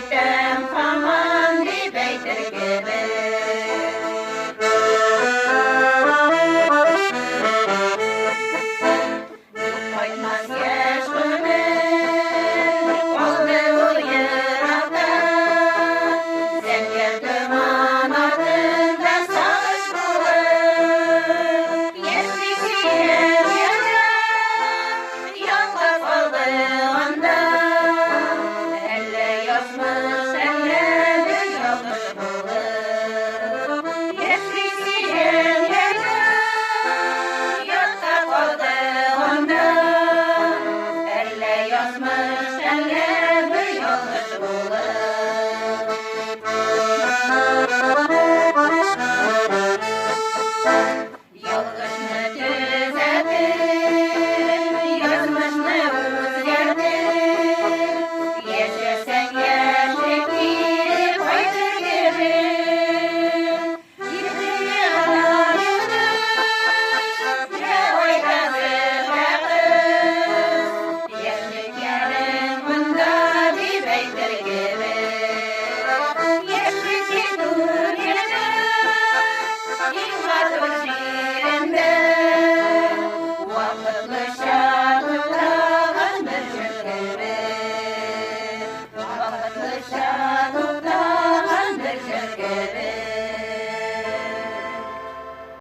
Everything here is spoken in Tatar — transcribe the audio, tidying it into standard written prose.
Көтәм һаман дип әйтер кебек. Кайтмас яшь гомер, калды ул еракта. Зәңгәр томан артында сагыш булып. Яшьли сөям яра, ялгыз калды анда. Әллә язмыш.